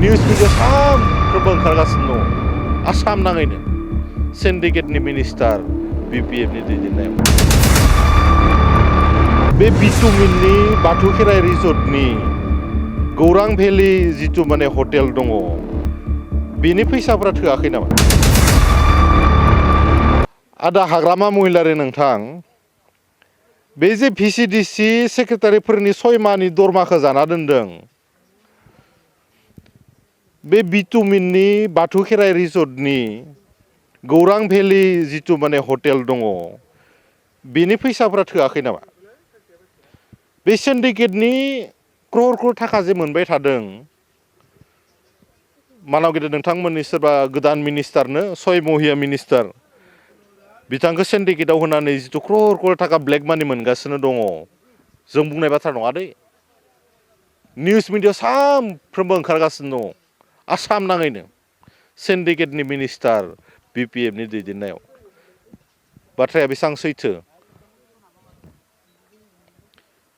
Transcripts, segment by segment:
news media सानफ्रोमबो ओंखारगासिनो दङ आसाम नाङैनो सिन्डिकेटनि मिनिस्टार बिपिएफनि दैदेननायाव बे बिटुमिननि बाथौ खेराइ रिजर्टनि गौरां भेलि जितु माने हटेल दङ बेनि फैसाफोरा थोआखै नामा आदा हाग्रामा महिलारि नोंथां बे जे VCDC सेक्रेटारिफोरनि 6 माहनि दरमाखौ जाना दोनदों बे बिटुमिननि बाथौ खेराइ रिजर्टनि गौरां भेलि जितु माने हटेल दङ बेनि फैसाफोरा थोआखै नामा बे सिन्डिकेटनि क्र'र थाखा जे मोनबाय थादों मानाव गेदेर नोंथांमोननि सोरबा गोदान मिनिस्टारनो 6 महिला मिनिस्टार बिथांखौ सिन्डिकेटआव होनानै जितु क्र'र थाखा ब्लेक मानि मोनगासिनो दङ जों बुंनाय बाथ्रा नङा दै निउस मीडिया सानफ्रोमबो ओंखारगासिनो दङ आसाम नाङैनो सिन्डिकेटनि मिनिस्टार बिपिएफनि दैदेननायाव बाथ्राया बेसेबां सैथो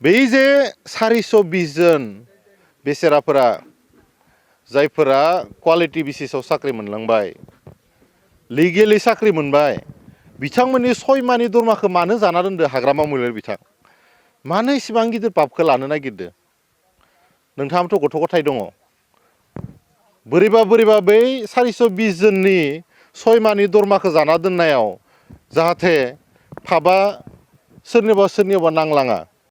बै जे 420 जन बेसेराफोरा जायफोरा क्वालिटी बेसिसाव साख्रि मोनलांबाय लिगेलि साख्रि मोनबाय बिथांमोननि 6 माहनि दरमाखौ मानो जाना दोनदो हाग्रामा महिलारि बिथां मानो इसेबां गिदिर पापखौ लानो नागिरदो नोंथाङाबोथ' गथ' गथाय दङ बोरैबा बै 420 जननि 6 माहनि दरमाखौ जाना दोननायाव जाहाथे पापआ सोरनिबा नांलाङा